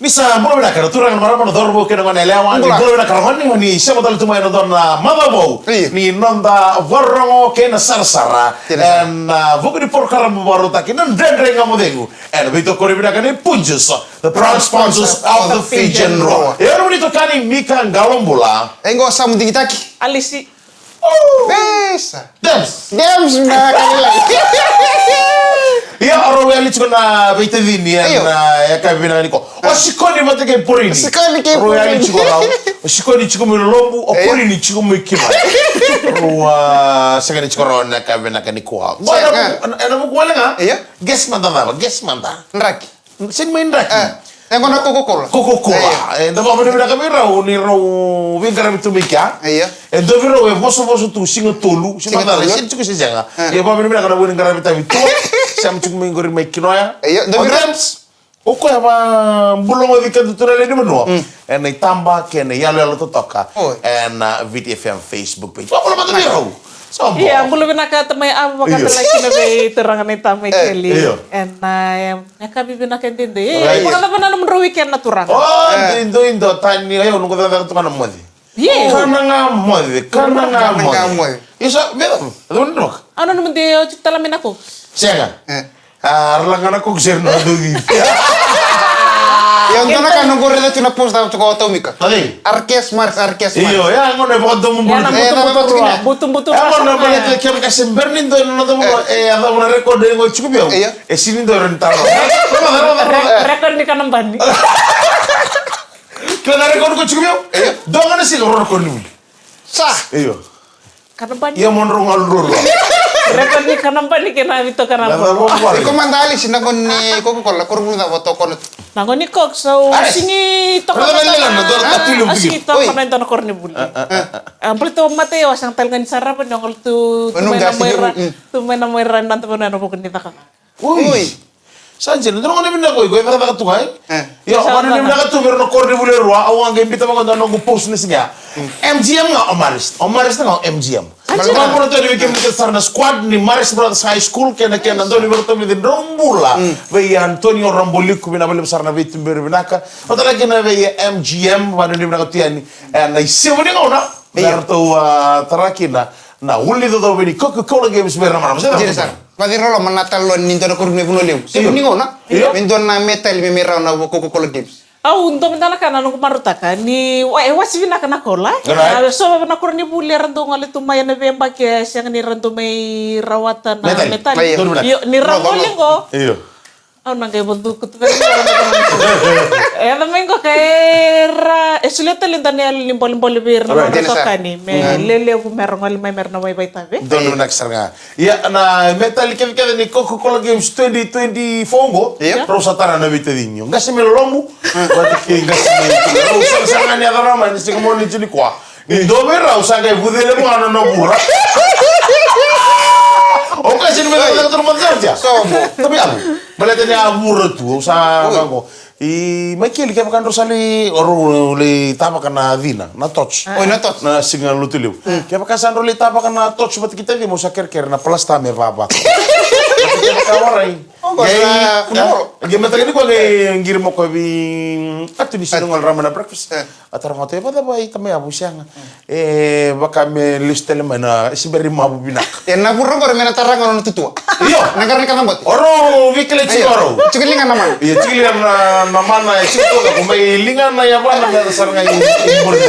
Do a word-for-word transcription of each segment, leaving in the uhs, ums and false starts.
Ni sa bula vinaka na turaga, na marama, na cauravou kei na gone yalewa. Ni bula vinaka na gone, ni sema tale tu mai ena dua na macawa vou. Io. Ni noda vakarorogo kei na sarasara. Kei na sara. Ena vuku ni porokaramu vakarautaki na Dredre Ga Mo Cegu. Ena veitokoni vinaka ni Punjas, the proud sponsors of the Fijian Drua. E o nomuni itokani Mika Qalobula. E qo Samu Digitaki. Alisi. Vesa. Debs. Debs na kalilai. Ia, o rau yali tiko na veitacini, io, ena yakavi vinaka nikua. O Sikoni vata kei Porini. Sikoni kei Porini. Rau yali tiko rau. O Sikoni tiko mai Lolobu, o Porini tiko mai Kivai. Rau, a, sega ni tiko rau ena yakavi vinaka nikua. Qo ena vuku wale ga. Io. Guess mada cava, guess mada. Draki. Sega ni mai draki. E, e qo na Coca-Cola. Coca-Cola. Io. E, da vakavinavinaka vei rau ni rau veiqaravi tu mai kea. Io. E dua vei rau e vosavosa tu siga tolu, siga tolu, sega ni tiko se sega. E vakavinavinaka na veiqaravi tavi tu. Sema tiko mai qori mai Kinoya. Io, dua vei rau. O koya vakabulagoci keda tu na lewe ni vanua. Ena itaba kei na iyaloyalo totoka. Oi. Ena, a, Viti F M Facebook page. Vakabula mada vei rau. Sa bula. Ia, bula vinaka tamai Ava, vakatale kina vei turaga na itamai Kelly. Io. Ena, em, yakavi vinaka edaidai. E, vakacava na nomudrau weekend na turaga? O, dui, dui, dui, tani, io, noqu cakacaka tu ga na moce. Io. Kana ga moce, kana ga moce. Kana ga moce. Io, sa, me, a, dua na noka. A, na nomudei, o, tiko tale mai na ko. Sega. E. A, ra laga na koku sere na dou cici. Io, dua na ka noqu raica tu na post, a, tiko o Taumika. Io. Arkes Maris, Arkes Maris. Io, ia, gona e vakadomo bulu. Ia, na butubutu rua. Butubutu rua. Ia, gona baleta kevaka se bera ni dua na noda vanua, e, a cava na record e qo tiko vei au. Io. E sega ni dua e rawa ni tara. Re-, record ni kanabani. Kevaka na record qo tiko vei au. Io. Dua ga na siga, rau record ni vuli. Sa. Io. Kanabani. Ia mo drau galu ruarua. Record ni kanabani kei na veitokana. Iko mada Alisi, na gone ni Coca-Cola, koronivuli cava o tokona tu? Na gone ni Coke, sa au sigi toka na dua na koronivuli. A, baleta au matai, au a sega tale ga ni sarava ni au gole tu, tu mai na moira, tu mai na moira na dua vanua ena vuku ni cakacaka. Oi. Oi. Sa dina, dua na gone vinaka oi, oi cakacaka tu ga, e? E. Io, sa gone vinaka tu vei ira na koronivuli e rua, au a qai biuta vaka dua na noqu post ni siga. M G M ga o Marist, o Marist ga o M G M. Sa dina. Vakabula tu yani vei kemuni kece sara na squad ni Marist Brothers High School, kei na, kei na dau ni vei iratou me drau bula. Vei Antonio Raboliku, vinaka vakalevu sara na veituberi vinaka. Vata kei na vei M G M, vanua ni vinaka tu yani. E, na isevu ni gauna, io, me ratou, a, tara kina na ulu ni caucau vei ni Coca-Cola Games vei ira na marama. Sa dina sara. Vaciroloma na taloni ni dua na koronivuli levu. Io. Sega ni gauna. Io. Me dua na metali me, me rawa na Coca-Cola Games. Au dua mada na ka na noqu marautaka ni wa-, e wasi vinaka na kola. Right. A, so na koronivuli era dau gole tu mai ena veiyabaki e sega ni ra dau mai rawata na metali. Metali. Io. Io, ni ra gole qo. Io. Au na qai vacuku tu vei ira. E yaco mai qo ka era, e solia tale e dua na yalo ni bolebole vei ira na nodra itokani me lelevu me ra gole mai me ra na vakaitavi. Donu vinaka sara ga. Ia, na metali kecekece ni Coca-Cola Games twenty twenty-four qo, io, rau sa tara na veitacini. Qase mai Lolobu, vata kei qase mai Lolobu. Rau sa, sa ga ni yaco mai ni siga Moniti nikua. Ni dua vei rau sa qai vuce levu ga na nona vura. O qai sega ni mai cakacaka tu na macawa ya. Sobo. Tabe yavu. Baleta ni a vura tu, au sa vaqo. I Maikeli, kevaka drau sa lai, o rau lai tavaka na cina, na torch. Oi, na torch. Na siga Lotulevu. Kevaka sa drau lai tavaka na torch vata kei taci, mo sa kerekere na palasta me vava. Kevaka warai. Qai, qai mataka nikua qai qiri mo koya vei Atu ni sega ni gole rawa mai na breakfast. A tara ga o Atu, e vakacava i tamai yavu? Sega. E vaka me lesu tale mai na, e se bera ni mavu vinaka. E na vura qori me na tara ga nona tutua. Io. Na qara ni kacabote. O rau veikilai tiko o rau. Tiko liga na mana. Io, tiko liga na, na mana, e tiko toka ko mai liga na yavana me yaco sara ga i, i buri.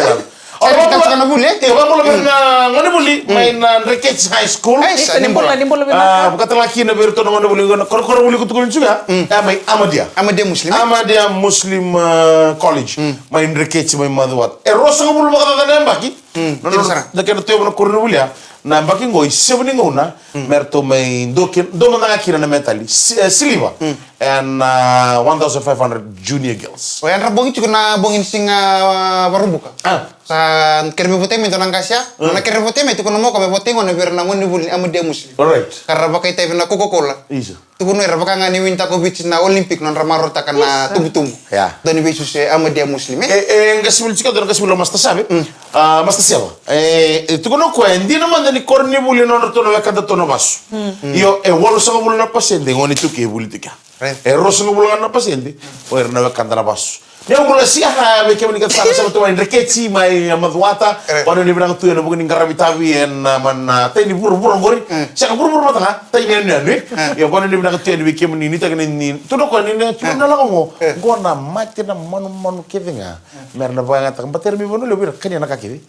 Sa ri tale tiko na vuli, e? Io, vakabula vei na gone vuli mai na Dreketi High School. Ai, sa ni bula, ni bula vinaka. A, vakatale ga kina vei iratou na gone vuli, na korokoro vuli ko tukuni tiko ya. E, mai Ahmadiyya. Ahmadiyya Muslim, e? Ahmadiyya Muslim, a, College. Mai Dreketi, mai Macuata. E ruasagavulu vakacaca na yabaki. Mm, dina sara. Na kena tu e va na koronivuli ya. Na yabaki qo i sevu ni gauna, me ratou mai dua kina, dua mada ga kina na metali. Si-, e, siliva. Ena, a, one thousand five hundred junior girls. O yadra bogi tiko na bogi ni siga, a, Vakaraubuka. A. Sa kere me votai mai dua na qase ya. Na kere votai mai tiko na moka me votai gona vei ira na gonevuli ni Ahmadiyya Muslim. Alright. Ka ra vakaitavi na Coca-Cola. Isa. Tukuna era vaka ga ni winitaka o Viti na Olympic, nodra marautaka na tubutubu. Ya. Dua ni veisusu e Ahmadiyya Muslim, e? E, e, qasenivuli tiko, dua na qasenivuli o Master Save. Mm. A, Master Seva. E, e, tukuna o koya, e dina mada ni koronivuli nodratou na wekadatou na vasu. Mm. Io, e walusagavulu na pasede, gone tu ke vuli tu ke. Right. E ruasagavulu ga na pasede o ira na wekada na vasu. Ni au bula sia, a, vei kemuni kece sara sa matu mai Dreketi, mai, a, Macuata. Right. Vanua ni vinaka tu ena vuku ni qaravi tavi ena, a, mana, a, tai ni vuravura qori. Mm. Sega, vuravura mada ga, tai ni yanuyanu, e? Mm. Ia, vanua ni vinaka tu yani vei kemuni, ni taki ni, ni, tu na koya ni, ni, tu na lako qo. Mm. Qo na mate na manumanu kece ga. Mera na vakayagataka, baleta era mai Vanua Levu, era kania na ka kece.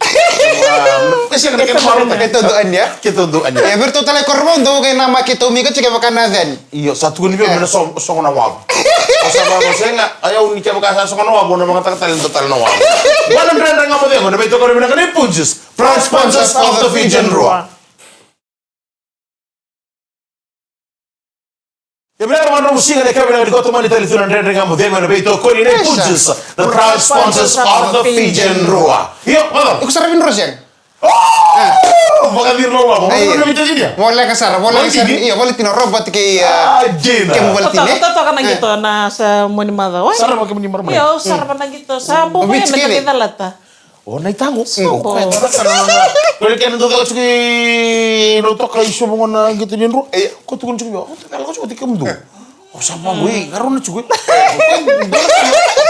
Keitou dau ania. Keitou dau ania. E, vei iratou tale i koro vou, dou qai namaki tou mai ka tiko e vaka na ceni. Io, sa tukuni vei au me na so-, sogo na wavu. Au sa vaka, sega, a, au ni kevaka sa sogo na wavu, au na vakayagataka tale e dua tale na wavu. Vua na Dredre Ga Mo Cegu, na veitokoni vinaka ni Punjas, proud sponsors of the Fijian Drua. Ia, vinaka vakadromu siga, na ka vinaka ni ko tomani tale tu na Dredre Ga Mo Cegu ena veitokoni nei Punjas, the proud sponsors of the Fijian Drua. Io, vaka. Iko sara vei Drua sega? Oh! Vakaciri loloma. Io. Voleka sara, voleka sara. Io, voleka tiko Robert kei, a, Dina. Kemu Valetine. Totoka, totoka na qito na sa moni macawa. Sara vaka kemuni marama. Io, sara vaka na qito. Sa bau mai na kece lata. O, na itago. Sobo. Ko e dua na ka na, na, ko e kena dua cala tiko i rau toka i sobo qo na qito ni Drua. Io. Ko tukuna tiko vei au, o, dua cala tiko tiko kemudou. O sa bau, e, qarauna tiko.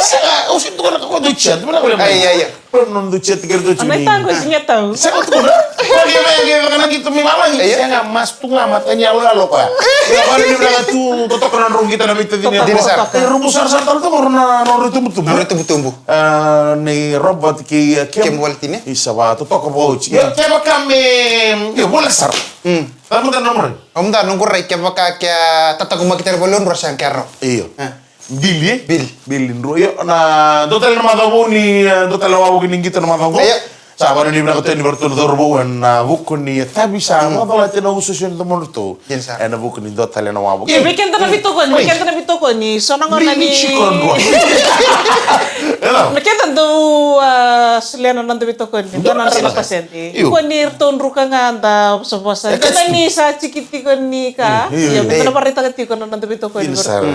Sega, o sa tukuna ka ko dou chat, mana ko le mai. Ai, ai, ai. Ko na dou chat kere dou tiko. Na itago, sega tau. Sega tukuna. Ko ke me, ke me kana qito mai lalai. Io. Sega, mas tu ga, matani yaloyalo koya. Ia, vale ni vinaka tu, totoka na drau qito na veitacini. Totoka, totoka. E, rubu sarasara tale tu, na, na rau tubutubu. Na rau tubutubu. A, nei Robert kei, a, Kem. Kem Valetine. Isa va, totoka vakaoti. Io, kevaka me, io, voleka sara. Mm. Sa mada na nomu rai. Au mada noqu rai kevaka ke a tataqomaki tale voli o Drua sa qai rawa. Io. E. Bili, e? Bili. Bili Drua. Io, na dua tale na macawa vou ni, e, dua tale na wavoki ni qito na macawa qo. Io. Sa vanua ni vinaka tu yani vei ratou na cauravou ena vuku ni tavi sa vakacalati na usuusu ni domodratou. Ena vuku ni dua tale na wavoki. Io, vei keda na veitokoni, vei keda na veitokoni, so na gauna ni. Vei keda dau, a, solia na noda veitokoni, dua na drau na pasede. Io. Ko ni ratou druka ga da vosavosa. Keda ni sa tiki tiko ni ka. Io, io. Io, keda na vakaraitaka tiko na noda veitokoni. Io, sara.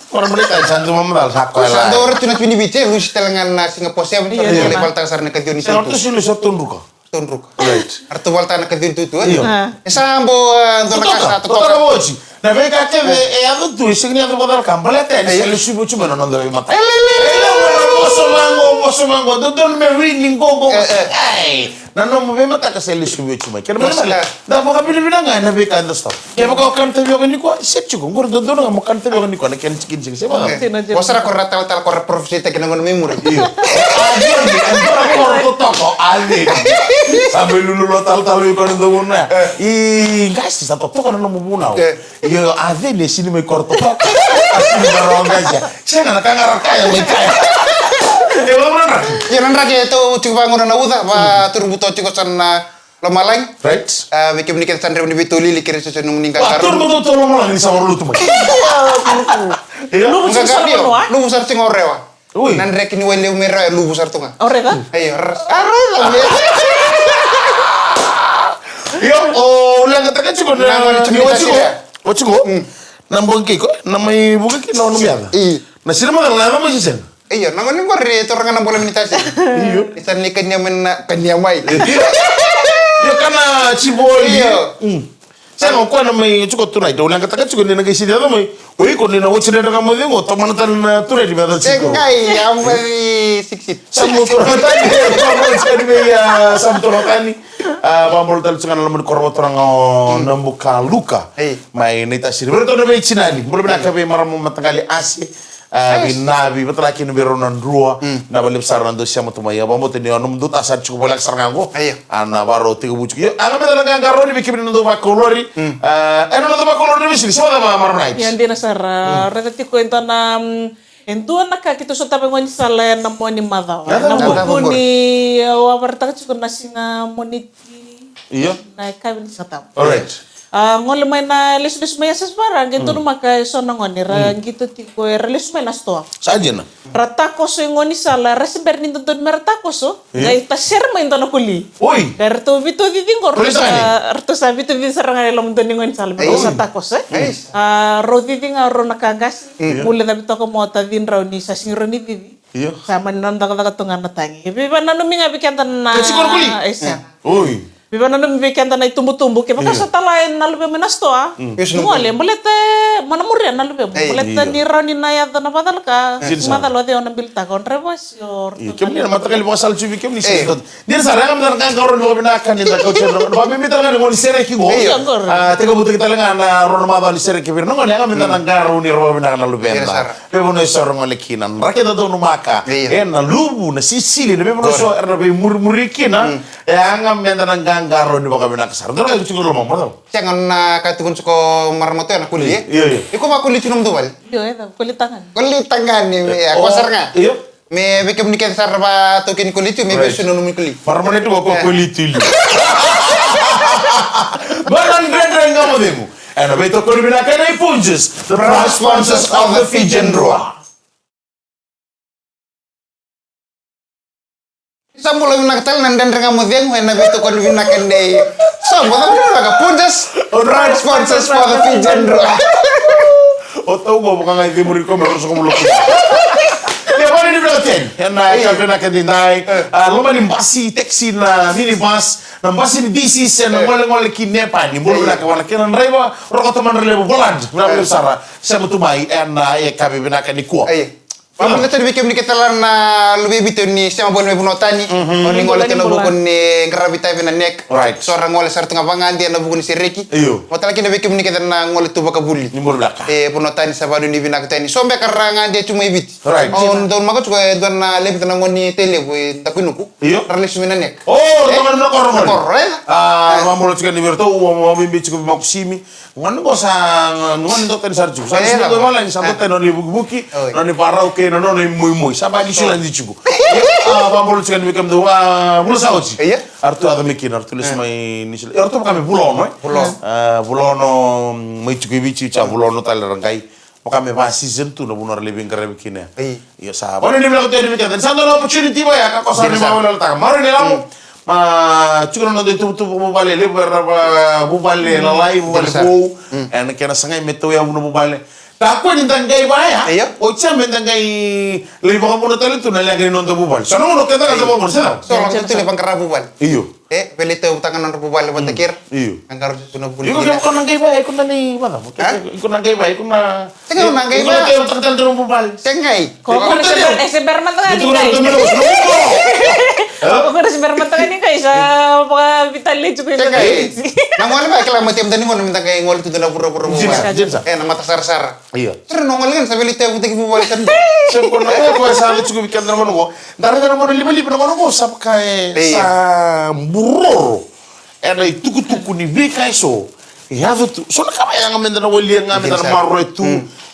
Ora mani ka sa dua mamacala sa koya la. Sa dua ora tu na twenty-eight, e lusi tale ga na Singapore Sevens, io, io, io. Valataka sara na kaciwa ni tutu. Sa ora tu si lusi sa todruka. Todruka. Right. Era tu valataka na kaciwa ni tutu, e? Io. E sa bo, e, dua na ka sa totoka. Totoka vakaoti. Na veika kece e yaco tu, e sega ni yaco vakacalaka, baleta ni sa lesu vei oti mai na noda veimataka. E lele. Vosa vaqo, vosa vaqo, dodonu me wini qo, qo. E, e. Ai. Na nomu veimataka sa lesu vei oti mai. Kena mai da vakavinavinaka ga ena veika eda sotava. Kevaka o kana tavioka nikua, se tiko, qori dodonu ga mo kana tavioka nikua, na kena tikini sega, se vaka. Vo sara ko ra talatala ko ra profesor taki na gauna mai muri. Io. A ceni, a ceni, ko ra totoka, a ceni. Sa mai lululu talatala iko na dou na. E. I qasi sa totoka na nomu vunau. E. Io, a ceni e sini mai koro totoka. A sini mai roga qasi. Sega na ka ga ra kaya mai kaya. E, vavura draki. Io, na draki e tou tiko vaqo na uca, va turubuto tiko sa na lomalagi. Right. A, vei kemuni kece sa dreva ni veitolili, kere soso nomuni qaqaro. Va turubuto lomalagi ni sa varo lutu mai. Io. Luvu sara tiko o Rewa. Luvu sara tiko o Rewa. Ui. Na dreki ni wai levu mai Rewa, luvu sara tu ga. O raica? Io, raica. A, raica. Io, o leqataka tiko na, na, na, na, tiko. Mm. Na bogi keiko, na mai vuka kina o nomu yaca. Io. Na sina macala na yaca mai sisena. Io, na gone qori e taura ga na bola ni tasi. Io. Isa ni kania mai na, kania mai. Io, kana tiboli. Io. Mm. Sega, o koya na mai tiko tonight, au leqataka tiko ni na qai sini yaco mai. O iko ni na watch Dredre Ga Mo Cegu, tomana tale na tonight me yaco tiko. Segai, au mai sixteen. Sa mo toro tani, sa mo toro tani. A, vakabula tale tiko ga na loma ni koro vakaturaga o Nabuka Luka. Ei. Mai Naitasiri. Vei ratou na veitinani. Bula vinaka vei marama mataqali Ase. A, vei Navi, vata kei na vei rau na Drua. Mm. Na vakalevu sara na dou sema tu mai. Au vakabauta ni o nomudou ta sa tiko voleka sara ga qo. Io. A, na vakarau tekivu tiko. Io, a, ga me da na qaqarauni vei kemuni na dou vakalori. Mm. A, e na dou vakalori na veisili. Sa vata ma marama na. Io, dina sara. Mm. Raica tiko e dua na, mm, e dua na ka keitou sotava e gaunisala ena mua ni macawa. Ena vuku ni, au a vakaraitaka tiko na siga Moniti. Io. Na yakavi ni Siga Tabu. Alright. A, gole mai na lesulesu mai Asasvara, qai donumaka e so na gone, ra qito tiko, era lesu mai na sitoa. Sa dina. Ra takoso e gaunisala, ra se bera ni dodonu me ra takoso, qai tasere mai dua na koli. Oi. Qai ratou veitocici qo, ratou sa veitocici sara ga e loma dua ni gaunisala, me ratou sa takoso, e? A, rau cici ga, rau na ka qasi, bula cavi toka mo tacidrau ni sa sigi rau ni cici. Io. Sa mani na cakacaka tu ga na tagi. E veivakananumi ga vei keda na. Ka tiko na koli? E sega. Oi. Vei vananumi vei keda na itubutubu, kevaka sa tala e na luvemu e na sitoa. Gole, baleta mo na muria na luvemu. Baleta ni rawa ni na yaco na vakacalaka. Macala o cei o na bilitaka, o draiva se o ratou. Kemuni na mataqali vakasala tu vei kemuni. Dina sara, yaga meda na qaqarauni vakavinaka ni da kauti na, na vakabibitaka ga ni gauna ni sereki qo. Io, qori. A, tekivutaki tale ga na rua na macawa ni sereki vei ira na gone, yaga meda na qaqarauni ira vakavinaka na luveda. Dina sara. Veivanua eso era gole kina, na keda donumaka. Io. E na luvu, na sisili, na veivanua eso era na veimurimuri kina. E yaga meda na qaqarauni vakavinaka sara. Dua na ka tiko loma, mada. Sega na ka tukuna tiko marama tu ya na koli, e? Io, io. Iko vakoli tiko na nomu vale? Io, e, koli tagane. Koli tagane, me, a, ko sara ga. Io. Me vei kemuni kece sara vataukei ni koli tu, me vei su na nomuni koli. Marama ni tu ko koli tu liu. Bala Dredre Ga Mo Cegu. Ena veitokoni vinaka nei Punjas, the proud sponsors of the Fijian Drua. Sa bula vinaka tale na Dredre Ga Mo Cegu, ena veitokoni vinaka nei, sa bula vinaka, Punjas, proud sponsors for the Fijian Drua. O tau qo vaka ga e cemuri ko me roso ko mulo. Ia, vale ni vinaka teni. Ena, ia, ka vinaka ni dai. A, loma ni basi, taxi, na minibus, na basi ni D C C, na golegole ki Nepani. Bula vinaka vua na kena draiva, Roko Tamadra Levu, Voland. Vinaka vakalevu sara. Sema tu mai, ena, e, ka vinaka ni kua. Ia. Vakavinaka tale vei kemuni kece tale na luve i Viti ni sema voli mai vanua tani. O ni gole tu ena vuku ni qaravi tavi na nek. Right. So ra gole sara tu ga vagade ena vuku ni sereki. Io. Mo tale kina vei kemuni kece na gole tu vakavuli. Ni bula vinaka. E, vanua tani sa vanuinui vinaka tani. So beka ra gade tu mai Viti. Right. O donumaka tu e dua na levu na gone ni Tailevu e Dakuinuku. Io. Ra lesu mai na nek. O, e? Dua na koro, na koro, e? A, e. Vabula tiko ni vei ratou, vakabibi tiko vei Makusimi. Gone qo sa, gone dau tani sara tiko. Sa, e, lesu mai qo i valagi, sa dau tani nona ivukivuki, nona ivarau kei na nona imoimoi. Sa ba ni sila ni tiko. A, vabula tiko ni vei kemudou, a, vula sa oti. Ia. Aratou yaco mai kina, aratou lesu mai Niu Siladi. Ia, aratou vaka me vula ono, e? Vula ono. A, vula ono, mai tiko i Viti, sa vula ono tale ra qai. Vaka me va season tu na vanua ra lai veiqaravi kina. Ia. Io, sa. Vakanuinui vinaka tu yani vei keda. Ni sa dua na opportunity vaya, ka ko sa ni mawalewale taka. Maroroi ni lamu. Ma, tiko na noda ituvatuva vakavuvale, levu era va, vuvale lalai, vuvale vou. Ena kena sagai me tauyavu na vuvale. Kakua ni da qai vaya. Io. Oti ya me da qai lai vakavuna tale tu na leqa ni noda vuvale. So na gauna keda ga da vakavuna, se cava? So na gauna tu lai vaqara vuvale. Io. E, veleitavutaka na nodra vuvale vata kei ira. Io. Qaqarauni tu na vuli. Iko kina. Iko na qai vaya, iko na lai vacava? A? Iko na qai vaya, iko na. Sega, au na qai vaya. Iko na qai vaya, iko na qai vaya. Sega. Ko, ko na se ber-, e se bera mada ga ni qai. Ko na se bera mada ga ni qai, sa vakavitali tiko. Sega. Na gole vaya, kila, matai mada ni gone, mada qai gole tu na vuravura vuvale. Jimsa, jimsa. E, na mata sarasara. Io. Tura na gole ga sa veleitavutaki vuvale tani. Se ko na, e, ko sa vei tiko vei keda na gone qo. Da raica na gone livaliva na gone qo sa vaka e sa buroro. Ena itukutuku ni veika eso. E yaco tu. So na ka vaya ga meda na walia ga meda na maroroya tu.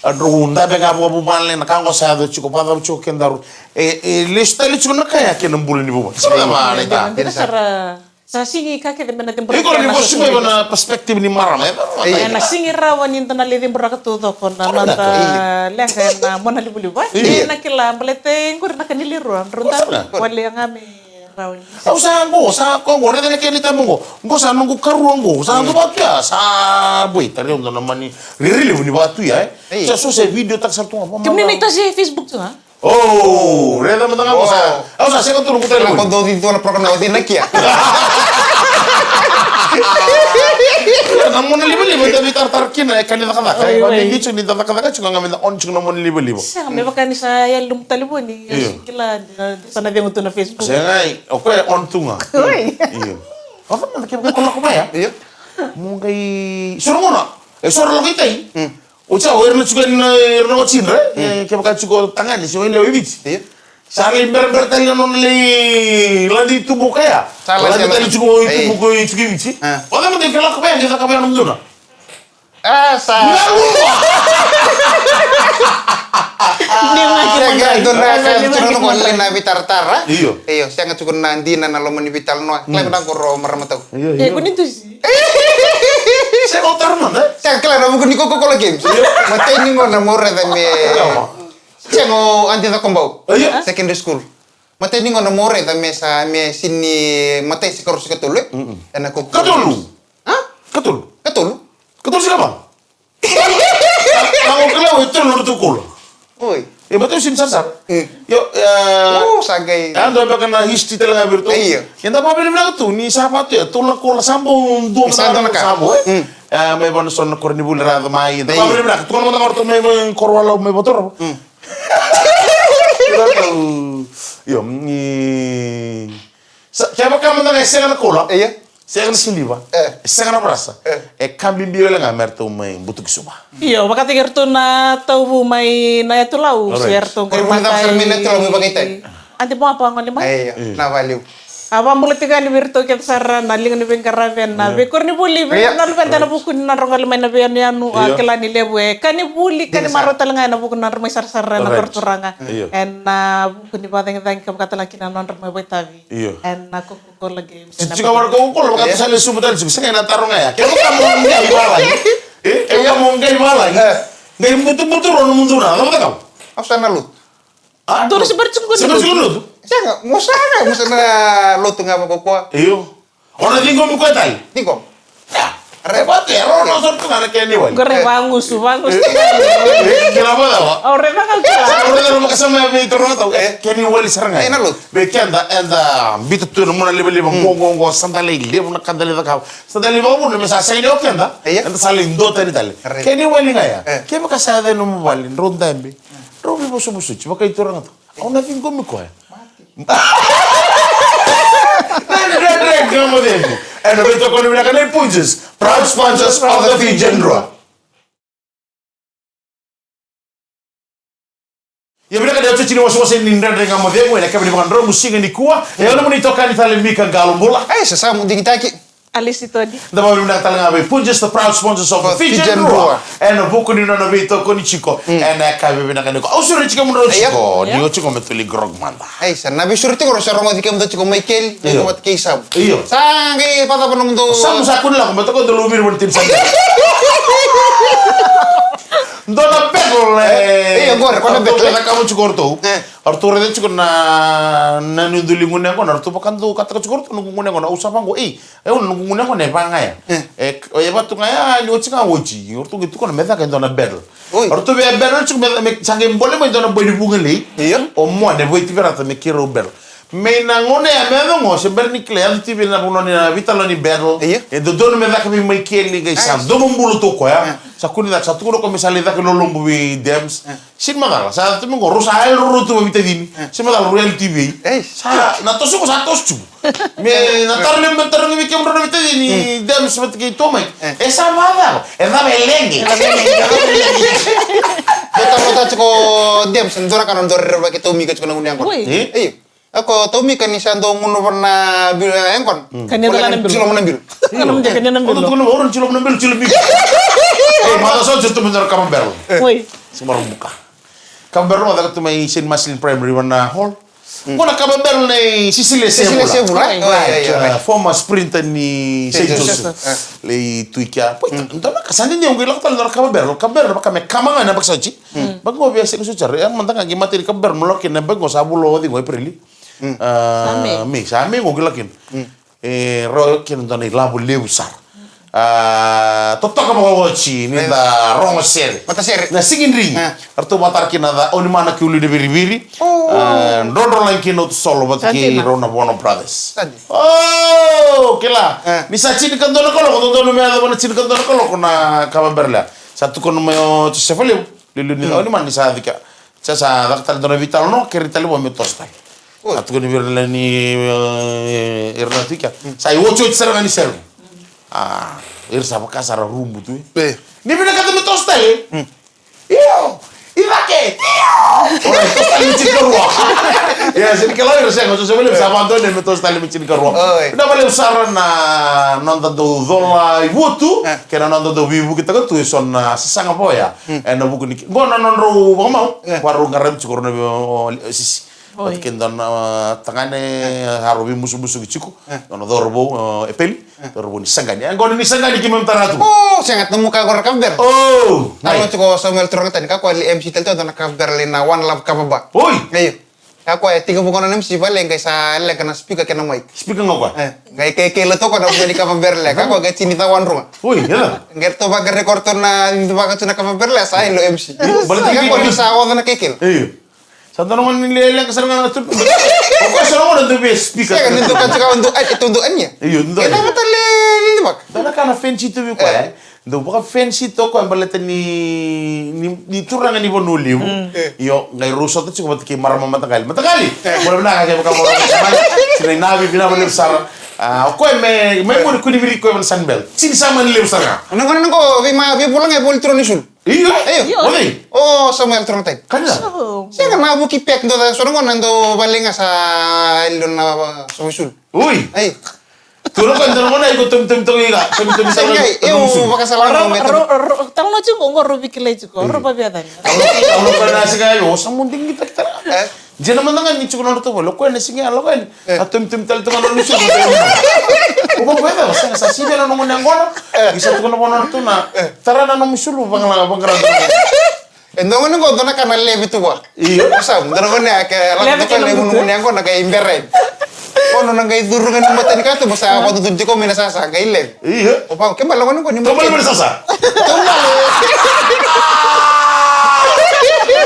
A drau dabe ga vakavuvale na ka qo sa yaco tiko, vakacava tiko kedaru. E, e lesu tale tiko na ka ya kei na bula ni vuvale. Sa cava na ita. Sa sigi ka kece me na cebura. Iko ni vosa mai na perspective ni marama, e? Ena sigi rawa ni da na lai ceburaka taucoko na noda leqa ena monalivaliva. Io. Ena kila baleta e qori na ka ni liu rua, drau da wale ga me rawa ni. Au sa qo, sa qo, qo, raica na kena itabu qo. Qo sa noqu karua qo, sa noqu vatu ya, sa boi, tari au dua na mani riri levu ni vatu ya, e? Sa so se video taka sara tu ga. Kemuni na itasi Facebook tu ga? O, raica mada ga, au sa, au sa sega tu noqu tale. Ko dou cici tu na program na oti na kia. Na monalivaliva da veitaratara kina, e ka ni cakacaka. E, oi, oi. Ni da cakacaka tiko ga meda on tiko na monalivaliva. Sega, me vaka ni sa yali nomu talevoni. Io. Kila, sa na cegu tu na Facebook. Sega, o koya e on tu ga. Oi. Io. O cava mada kevaka ko lako mai ya? Io. Mo qai, so na gauna. E so ra lako i tai. Mm. O sa, o ira na tiko na, ira na watching, right? Mm. E, kevaka tiko tagane se o lewe i Viti. Io. Sa lai berabera tale na nona lai lade i tubu o koya. Sa lade tale tiko i tubu ko i tiko i Viti. O cava mada ke lako vaya, ke caka vaya na dua na. A, sa. Sega, dua na ka tiko na veitaratara. Io. Io, sega tiko na dina na loma ni veitalanoa. Kila vinaka qo marama tau. Io, io. E, ko ni tusi. Sega, o taro mada. Sega, kila na vuku ni Coca-Cola Games. Io. Matai ni gauna mo raica me. Sega, o Adi Cakobau. Io. Secondary school. Matai ni gauna mo raica me sa, me sini matai se karua se katolu, e? Mm-mm. Ena Coca-Cola Games. Katolu? A? Katolu. Katolu? Katolu se kava? Au kila o tolu na ratou koula. Oi. E, baleta au sega ni sarasara. Mm. Io, e, o, sa qai. E, dua beka na history tale ga vei iratou. Io. Ia da vakavinavinaka tu ni sa vatu, e, tolu na koula sa bau dua. Sa dua na ka. Sa bau, e. Mm. E, mai vana so na koronivuli ra yaco mai. Da vakavinavinaka. Tukuna mada ga o ratou mai, mai Koroalau, mai Vatorova. Mm. Io, ni Sa, kevaka mada ga e sega na koula. Io. Sega na siliva. E. E sega na varasa. E. E ka bibi wale ga me ratou mai butuki Suva. Io, vakataki iratou na tauvu mai na yatu Lau, se ratou qai matai. Adi mo apa ngoli mai? Io, na valiu. A vakabula tiko yani vei iratou kece sara na liga ni veiqaravi ena veikoronivuli, vei ira na luveda ena vuku ni nodra gole mai na veiyanuyanu, a kila ni levu e ka ni vuli, ka ni marau tale ga ena vuku ni nodra mai sarasara na koro turaga. Io. Ena vuku ni vakacagicagi ka vakatale ga kina na nodra mai vakaitavi. Io. Ena Coca-Cola Games. Tiko vaka Coca-Cola, vaka sa lesu mada tiko, sega na taro ga ya. Kevaka mo qai valagi. E, kevaka mo qai valagi. E. Qai butubutu rua nomu dua na, na cava cakava? Au sa na lotu. A? Dou na se bera tiko ni lotu. Sega, mo sa na, mo sa na lotu ga vaka koya. Io. O na ciqomi koya tale? Ciqomi. Ia. Re vate, ro na soro tu ga na kena iwali. Qo re vagusu, vagusu. E, kila mo cava? O re vagusu. Sa o re na makasama ya vei toro tau. E, kena iwali sara ga. E, na lotu. Vei keda, eda biuta tu na mona livaliva, qo, qo, qo, sa da lai levu na ka da lai cakava. Sa da lai vakavuna me sa sega ni o keda. Eda sa lai dua tani tale. Kena iwali ga ya. Kevaka sa yaco i nomu vale, drau dabe. Drau veivosovosoti, vakaituraga tu. Au na ciqomi koya. Na Dredre Ga Mo Cegu. Ena veitokoni vinaka nei Punjas, proud sponsors of the Fijian Drua. Ia vinaka ni oti ni wasewase ni Dredre Ga Mo Cegu ena yakavi ni Vakadromu siga nikua. E au na nomuni itokani tale Mika Qalobula. Ei, sa sa mu digitaki. Alisi Todi. Da vakavinavinaka tale ga vei Punjas, the proud sponsors of the Fijian Drua. Ena vuku ni nona veitokoni tiko ena yakavi vinaka nikua. Au sureti kemudrau tiko ni o tiko me tuli grog mada. Ei, sa na veisureti tiko, sa rogoci kemudou tiko mai keli, io, vata kei Samu. Io. Sa qai vakacava nomudou? Samu sa kua ni lako, me toka dou luviri vata kei Samu. Dua na battle, e, io, qori, qori na battle. Ratou cakava tiko ratou. E. Ratou raica tiko na, na nodou ligune qo, na ratou vakadou kataka tiko ratou na gugune qo, na au sa vaqo, ei, E, au na gugune qo na e va ga ya. E. E, e vatu ga ya, ni oti ga oti. O ratou qai tukuna me caka e dua na battle. Oi. O ratou via battle tiko me, me sa qai bole mai e dua na boi ni vugalei. Io. O Moa na e vueti vei rata me keirau battle. Me na gauna ya me yaco qo, se bera ni kila, yaco tiko vei na vanua ni na veitalanoa ni battle. Io. E dodonu me caka vei Maikeli qai sa domo bula tu o koya. E. Sa kua ni caka, sa tukuna o koya me sa lai caka i lolobu vei Dems. E. Sega ni macala, sa tu mai qo, rau sa yali rau tu vakaveitacini. E. Sega ni macala, rau yali tu vei. Ei. Sa, na toso qo sa toso tu. Me na taro levu, me taro levu vei kemudrau na veitacini, Dems vata kei Tomai. E. E sa macala, e cava e leqe? E cava e leqe? E cava e leqe? Dou taro vata tiko Dems, dou raica na dou rerevaki Tomika tiko na gunu yaqona. Oi. E? Ei. Ako Tomika ni sa dou gunuva na bilo, e, yaqona. Kania dou na bilo. Tilo mo na bilo. Kania dou na bilo. Tilo mo na bilo, tilo mo. E, mada so, tilo mo na kama bero. Oi. Sega ni marau buka. Kava barrel ga caka tu mai Saint Marcelline Primary, vana hall. Qo na kava barrel nei Sisilia Sevula. Sisilia Sevula, e? Right, uh, former sprinter ni Saint Joseph. Lai tu i kea. Poita, dua na ka sa dede au qai lako tale dua na kava barrel. Kava barrel vaka me kama ga na baka sa oti. Vaka qo via sega soti sara. E mada ga qai mateni kava barrel mo lako kina na baka qo sa vula o cei qo, Aprili? Uh, May. Sa May qo qai lako kina. E rawa kina dua na ilavo levu sara. A, totoka vakaoti ni da rogo sere. Matasere. Na Sigidrigi. E. Ratou vakatara kina na Ca Onimana kei Ulunaviriviri. O. A, drodro lagi kina o Tusolo vata kei rau na Vono Brothers. O, kila. E. Ni sa tinikadua na kaloko, dodonu me yaco na tinikadua na kaloko na kava barrel ya. Sa tukuna mai o Josefa Levu. Liuliu ni Ca Onimana ni sa cika. Sa, sa caka tale dua na veitalanoa, kere tale vua me toso tale. Oi. A tukuna vei ira na lewe ni, e, ira na tu i kea. Sa iotioti sara ga ni serve. A, ira sa vaka sara rubu tu, e. Ni vinakata me toso tale. Io, i cake, io. Ora, toso tale me tinikarua. Ia, sega ni kila ira sega, so se vale, sa vadone me toso tale me tinikarua. Oi. Na vale sara na noda dau cola i vutu, e, kei na noda dau veivuketaka tu e so na sasaga vaya. E na vuku ni ki-, qo na nodrau vakamau, e, vakarau qaravi tiko rau na vei, o, o, sisi. Oi. Vata kei dua na, a, tagane, e, a rau veimusumusuki tiko. E. Dua na cauravou, o, Epeli. E. Cauravou ni Saqani. E, qo ni Saqani keimami tara tu. O, sega, na muka qo ra kava barrel. O, na, ai, tiko Samuel Turagatani, ka koya lai M C tale tu, dua na kava barrel lai na One Love Kava Bar. Oi. Io. Ka koya e tekivu gona na M C vale, qai sa leqa na speaker kei na mic. Speaker ga koya? E, qai keikela toka na vuku ni kava barrel, ka koya qai tini cawa druga. Oi, ia. Qai ratou vaka record tu na, vaka tu na kava barrel, sa yalo M C. Baleta ka koya ni sa oca na keikela. Io. Sa dua na gone ni leqa sara ga na tubu. O koya sa na gone dau via speaker. Sega ni dau ka tiko, dau, ai, dau, dau ania. Io, dau. E na mata le, le vaka. Dua na ka na fancy tu vei koya, e? Dau vaka fancy tu o koya baleta ni, ni, ni turaga ni Vanua Levu. Io, qai rau sota tiko vata kei marama mataqali. Mataqali! Bula vinaka, kevaka mo rau sota. Sinai na vivinavinaka levu sara. A, o koya me, me gone kua ni viriki koya vana Sunbelt. Sini sa mani levu sara ga. Na gone na qo, vei ma, vei vula ga e voli turaga ni sulu. Io, io. O cei? O Samuel Toronatai. Kania? Sega na vuki pek do da so na gona do vale ga sa ilo na so sulu. Ui. Ai. Toro ka do na gona iko tom tom tom ika. Tom tom sa. Sega, eu vakasala na me. Talo na tiko ngoro vikilai tiko. Ro pa via dani. Talo ka na sega yo sa mundingi takitara. Jena mada ga ni tiko na nodratou vale, o koya na siga ya lako yani. A tomitomi tale tu ga na nona sulu. O koya e cava, sega, sa sivia na nona gone yaqona. Ni sa tukuna vua na nodratou na tara na nomu sulu, vaqara, vaqara. E dua gone qo, dua na ka na levu tu vua. Io. Sa dua na gone ya ke lako tu ka levu na gone yaqona qai bera yani. O nona qai curu ga ni mata ni katuba sa vakatutu tiko mai na sasa qai levu. Io. O pa, ke bale gone qo ni mata. Tau bale mai na sasa. Tau bale.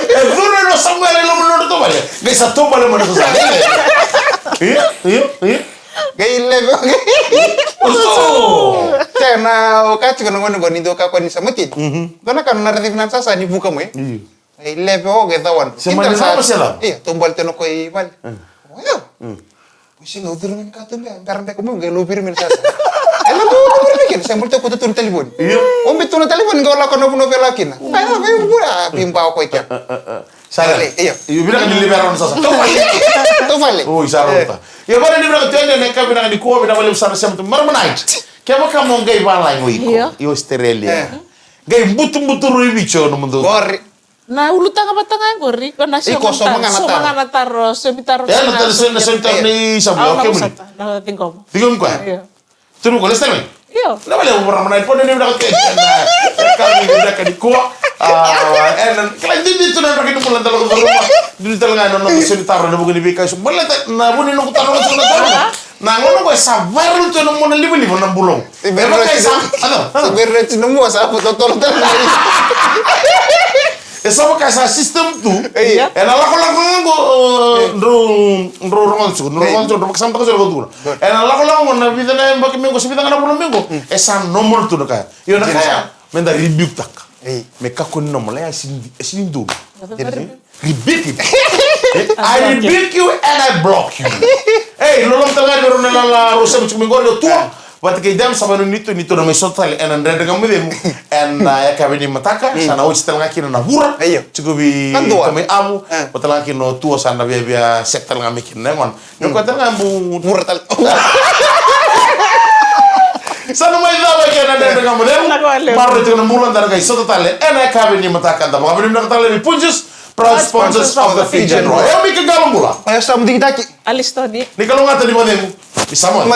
E curu ena Samuel e loma ni nodratou vale. Qai sa tau bale mai na sasa. Io, io, io. Qai levu. Oso. Tena o ka tiko na gone qo ni dua ka qo ni sa matini. Dua na ka na raici vinaka sasa ni vuka mai. Io. Qai levu o qai cawan. Se mani sa ma se la. Io, tau bale tena ko i vale. Io. Ko sega, o curu mai na katuba, bera beka meu qai lou viri mai na sasa. E lako lou viri mai kina, sega, baleta ko tu na talevoni. Io. O biu tu na talevoni, qai lako na vanua vei lako kina. Ai, ai, ai, vura, a, biu bao ko i kea. Sa vale, io. Io, vinaka ni livera na sasa. Tau vale. Tau vale. Oi, sa rauta. Io, vale ni vinaka tu yani, na ka vinaka nikua, vinaka levu sara sema tu. Marama Night. Kevaka mo qai valagi o iko. Io. I Australia. Qai butubutu rui vicho na mudu. Qori. Na ulutaga vata ga qori, ko na soma ga na taro, soma ga na taro, soma taro. E, na taro, soma taro ni savu, okay, muni. Na ciqomi. Ciqomi koya? Io. Turu ko, last time? Io. Na vale, o vara mana, ipo ni vinaka ke, na, ka ni vinaka nikua. A, e, na, kila, didi tu na vinaka ni bula, dala ko, dala ko, didi tale ga na, na, soma taro, na vuku ni veika, so, baleta, na, vuni noqu taro, na, soma taro. Na gauna qo e sa viral tu ena mona livaliva na bulou. E vaka e sa, sa viral tu na mua sa totolo tale. E sa vaka e sa system tu. Io. Ena lakolako ga qo, drau, drau rogoca tiko, drau rogoca tiko, drau vakasamataka tiko na ka tukuna. Ena lakolako qo na vica na yabaki mai qo, se vica ga na vula mai qo. E sa normal tu na ka ya. Io na ka ya, me da rebuke taka. Me kakua ni normal, e sini, e sini donu. Rebuke it. I rebuke you and I block you. Ei, loloma tale ga ni rau na lala rau sema tiko mai qori o Tua. Vata kei Dem sa vanua ni tu, ni tu na mai sota tale ena Dredre Ga Mo Cegu. Ena yakavi ni mataka, sa na oti tale ga kina na vura. Io. Tiko vei tamai Avu, vata tale ga kina o Tua sa na viavia sek tale ga mai kina na yagona. Io, koya tale ga bu vura tale. Sa na mai cava kei na Dredre Ga Mo Cegu. Maroroi tiko na bula, da na qai sota tale ena yakavi ni mataka, da vakavinavinaka tale vei Punjas, proud sponsors of the Fijian Royal. E o Mika Qalobula. E o Samu Digitaki. Alice Tony. Ni kalougata, ni vakacegu. Ni Samoa.